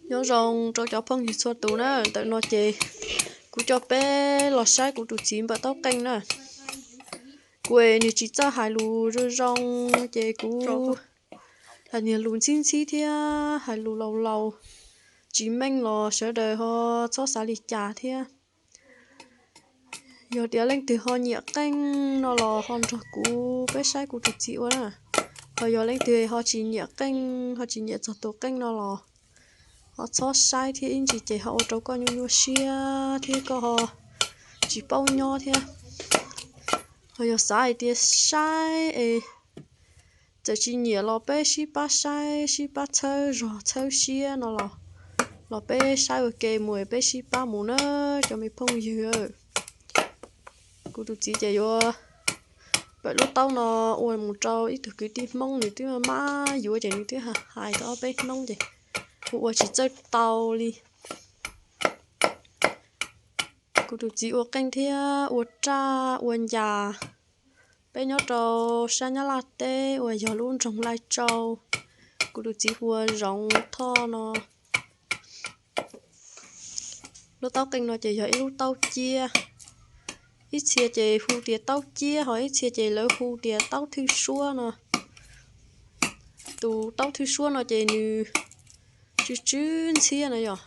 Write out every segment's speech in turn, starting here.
Nyob zoo rau cov phooj ywg txhua tus na, ntawm no ces kuv coj peb los saib kuv tus txiv npawm taub qeej na. Kuv es nws tsis txawj hais lus zoo zoo ces kuv hais niag lus ntxhib ntxhib thiab hais lus laus laus tsis meej los sawv daws ho txhob xav li cas thiab. Yog tias leej twg ho nyiam qeej no los ho nrog kuv peb saib kuv tus txiv ua na. Ho yog leej twg ho tsis nyiam qeej, ho tsis nyiam txog tus qeej no los ho txhob saib thiab, ib ntsis ces ho ua rau koj nyuaj nyuaj siab thiab koj ho tsis paub nyob thiab. Ho yog xav hais tias saib es txawm tsis nyiam los peb sib pab saib sib pab txhawb zog txhawb siab no los, los peb saib ua ke mus peb sib pab mus na cov me phooj ywg. Kuv tus txiv ces yuav npawm lub taub no ua mus rau ib tug kwv tij Hmoob nws twb maj yuav ces nws twb hais tau ob peb hnub ces kuv ua tsis txawj tau li. Kuv tus txiv ua qeej thiab ua raj ua ncas. Peb nyob rau sab Nyab Laj teb uas yog lub nroog Lais Tsau. Kuv tus txiv hu ua Zoov Thoj no. Lub taub qeej no ces yog ib lub taub ciab. Ib txhia ces hu tias taub ciab, ho ib txhia ces lawv hu tias taub thwj suab no. Tus taub thwj suab no ces nws tsw tsw ntxhiab no yog.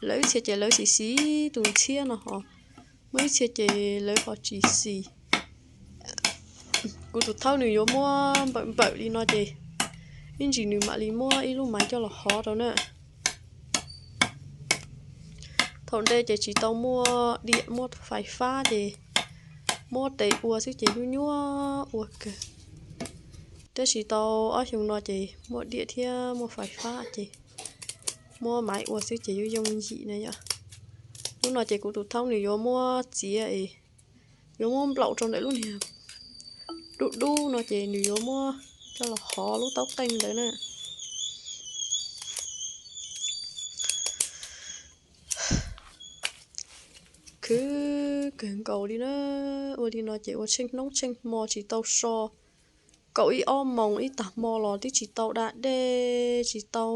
Lawv ib txhia ces lawv xis xis tus ntxhiab no ho, muaj ib txhia ces lawv ho tsis xis. Kuv tus thaub nws yuav muab npawm npawm li no ces ib ntsis nws mam li muab ib lub maiv coj los hov rau na. Thaum ntej ces tsis tau muaj diam muaj fais fab ces muab tes ua xwb ces nyuaj nyuaj ua kawg. Tab sis tau ob xyoo no ces muaj diam thiab muaj fais fab ces muab maiv ua xwb ces yooj yooj yim na yom. Lub no ces kuv tus thaub nws yuav muab txiav es yuav muab nplaum rau ntawm lub niag dub dub no ces nws yuav muab coj los hov lub taub qeej ntawd na. Khwv kawg nkaus li na. Ua li no ces ua tsheej hnub tsheej hmo tsis tau so. Kaum ib ob moos ib tag hmo los twb tsis tau da dej tsis tau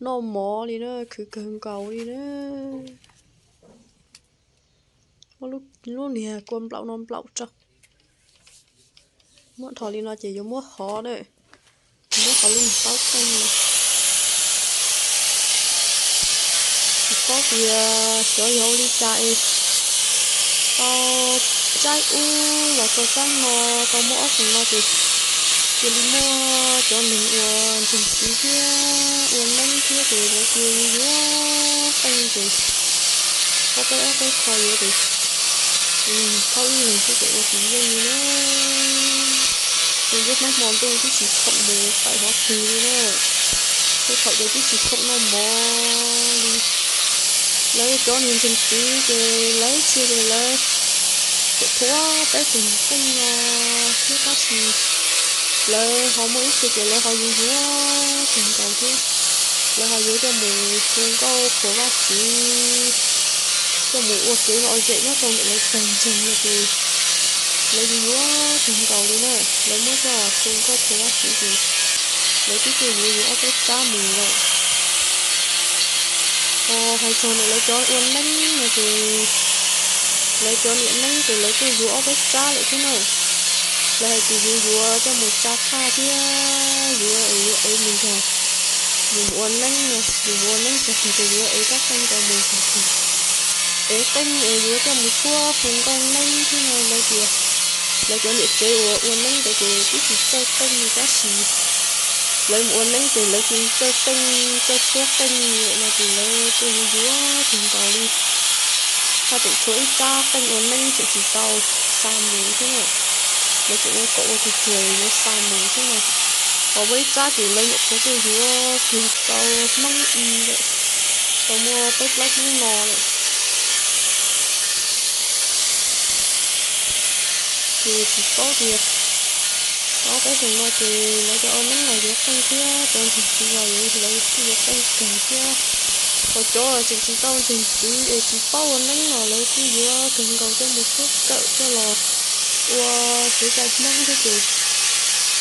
noj mov li na, khwv kawg nkaus li na. Muab lub niag kua nplaum no nplaum rau. Muab dhos li no ces yuav muab hov na. Muab hov lub niag taub qeej no. Tsis paub tias xyov yog ua li cas es tau tsaib ub los tau tsaib no, tau muaj ob xyoos no ces cia li muaj cov neeg uas ntseeg txiv thiab ua neeb thiab ces lawv cia li yuav qeej ces ob peb ob peb qho yuav ces thaub ib leeg xwb ces ua tsis yeej li na. Tus ntuj hnub hmo ntuj twb tsis khoom mus tawm hov twg li na. Tej thaum ces twb tsis khoom noj mov li. Lawv cov niag ntseeg txiv ces lawv txhia ces lawv tsuas thuav peb tus qeej no thiab tab sis lawv ho muaj ib txhia ces lawv ho yuav yuav kawg nkaus thiab. Lawv ho yuav coj mus hu nkauj qhuas Vajtswv, coj mus ua kev lom zem nyob rau ntawm lawv tag nrho no ces lawv yuav yuav kawg nkaus li na. Lawv muab coj hu nkauj qhuas Vajtswv ces lawv twb tuaj yuav yuav ob peb tsab mus lawm. Hais txog ntawm lawv cov ua neeb no ces lawv cov niam neeb ces lawv tuaj yuav ob peb tsab lawm thiab na. Lawv hais tias yuav yuav coj mus tsa thaj thiab yuav es yuav ev mus nrog yus mus ua neeb no, yus mus ua neeb tag ces yuav ev rab qeej rau mus tag ces ev qeej es yuav coj mus tshuab hu nkauj neeb thiab no lawv tias. Lawv cov niam tsev uas ua neeb ntawd ces twb tsis txawj qeej tab sis lawv mus ua neeb ces lawv cia li txawj qeej txawj tshuab qeej lawm no ces lawv tuaj yuav yuav kawg nkaus li. Haj tseem tshuav ib tsab qeej ua neeb tseem tsis tau xa mus thiab na. Lawv tseem ua kom ua tug tsuag yuav xa mus thiab na. Ho muaj ib tsab ces lawv nyuam qhuav tuaj yuav kiag tau hnub i lawm, tau muaj peb plaub hnub no lawm. Ces tsis paub tias ob peb xyoos no ces lawv cov ua neeb los yuav qeej thiab cov ntseeg txiv los yuav lawv kuj yuav qeej kawg thiab. Ho cov tseem tsis tau ntseeg txiv es tsis paub ua neeb los lawv kuj yuav kawg nkaus coj mus tshuab kawm coj los ua kev cai Hmoob thiab ces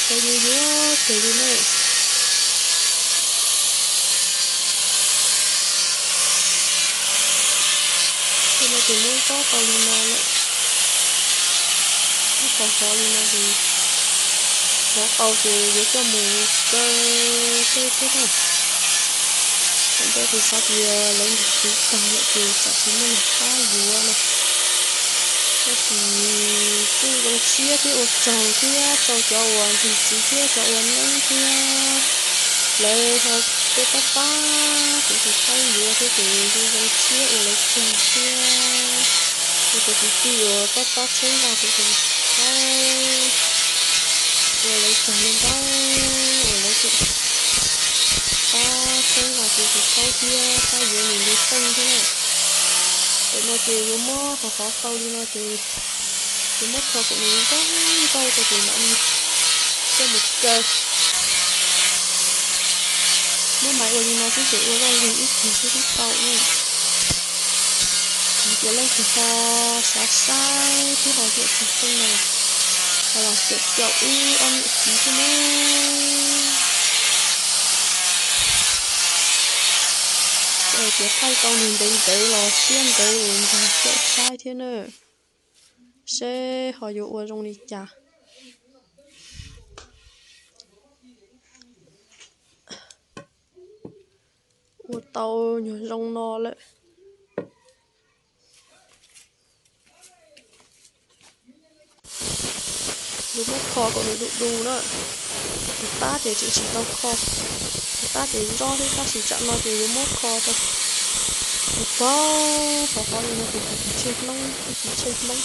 lawv yuav yuav kawg li na. ces muab rov tau li no lawm. Muab rov tau li no ces rov tau ces yuav coj mus kaw tej thiab na. Thaum ntej kuv xav tias lawv ntug txiv tag lawm ces tsam tsis muaj neeg pab yuav no. Tab sis kuj zoo siab thiab ua tsaug thiab rau cov uas ntug txiv thiab cov ua neeb thiab lawv ho tuaj pab pab kuv tus thaub yuav thiab ces zoo zoo siab ua lawv tsaug thiab. Kuv cov kwv tij uas pab pab txhawb nqa kuv tus thaub, ua lawv tsaug ntau ntau uas lawv tseem pab txhawb nqa kuv tus thaub thiab pab yuav nws li xeej thiab na. Tam no ces yuav muab qhov qhov tau li no ces yuav muab kho kom nws nkauj nkauj rau ces mam li coj mus kaw. Muab maiv ua li no xwb ces ua loj zog ib tug xwb twb tau na. Yog tias leej twg ho xav saib thiab ho yuav tus xeej no los caum caum wb ob niam txiv thiab na. Tias thaij tau nws ntev ntev los siab ntev es nrog caum saib thiab na, seb ho yuav ua zoo li cas. Ua tau nyuag zoo no lawm. Yuav muab kho kom nws du du na. Tus tab ces tseem tsis tau kho, tus tab ces nroj thiab tab sis tsam no ces yuav muab kho rau. Tus pog, qhov qhov li no ces kuv tus tsheej hnoob, kuv tus tsheej hnoob,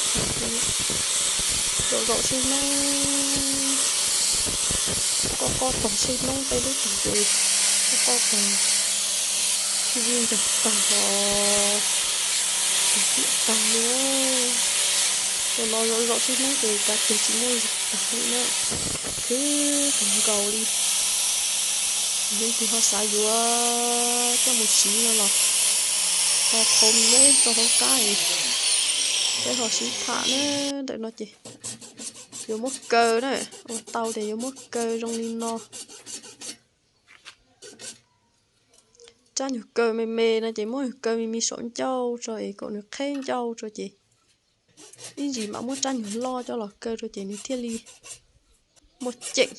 zaum zaum tsheej hnoob, qoj qoj tog tsheej hnoob tej lub tog ces qoj qoj tog, tshwj vij ncaug tag ho tag tiam tag li. Cov no zaum zaum tsheej hnoob ces kav kiag tsis muaj zog tag li na, khwv kawg nkaus li. Leej twg ho xav yuav coj mus siv no los ho qhau neb rau hauv qab es peb ho sib tham na. Ntawm no ces yuav muab kaw na, ua tau ces yuav muab kaw zoo li no. Rab nyuag kaw me me no ces muab nyuag kaw me me saum ncauj tso es kom nws qheb ncauj tso ces ib ntsis mam muab rab nyuag loj coj los kaw rau ces nws thiaj li muaj ceem.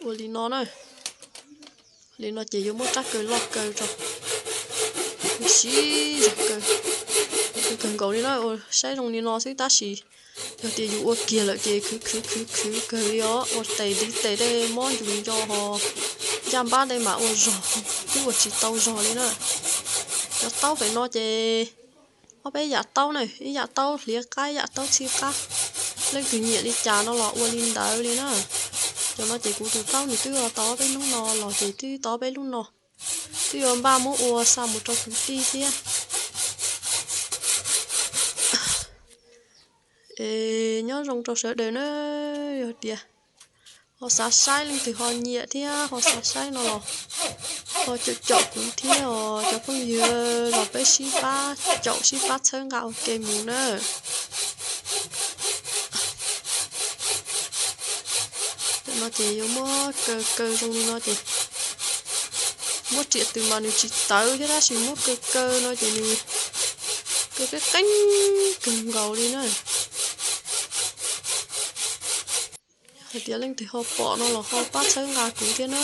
Ua li no na, li no ces yuav muab rab kaw loj kaw rau, siv zog kaw, kawg nkaus li na. Ua saib zoo li no xwb tab sis yog tias yus ua kiag lawm ces khwv khwv khwv khwv kawg li os. Ua tes ntiv tes tej mob ncus nco ho ncaj npab tej mas ua zog twb ua tsis tau zog li na. Cov taub pem no ces ob peb yam taub na, ib yam taub hliav qab, ib yam taub txhij qab. Leej twg nyiam li cas no los ua li ntawd li na. Cov no ces kuv tus taub nws twb tau ob peb hnub no los ces twb tau ob peb lub no, twb yuav npaj muab ua xa mus rau kwv tij thiab. Es nyob zoo rau sawv daws na, yog tias ho xav saib, leej twg ho nyiam thiab ho xav saib no los ho caum caum kuv thiab os cov phooj ywg, los peb sib pab caum sib pab txhawb nqa ua ke mus na. Tam no ces yuav muab kaw kaw zoo li no ces muab riam tws mas nws tsis tawv thiab tab sis muab kaw kaw no ces nws kaw qeeb qeeb kawg nkaus li na. Hais tias leej twg ho pom no los ho pab txhawb nqa kuv thiab na,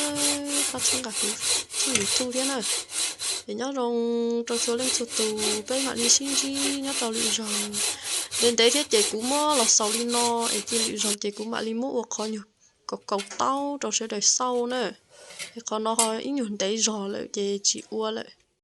pab txhawb nqa kuv tshooj YouTube thiab na. Es nyob zoo rau txhua leej txhua tus, peb mam li sib ntsib nyob rau lwm zaus. Ntev ntev thiab ces kuv muab los xaus li no es cia lwm zaus ces kuv mam li muab ua qhov nyuag kaus kaus taub rau sawv daws xauj na. Es qhov no ho ib nyuag ntev zog lawm ces tsis ua lawm.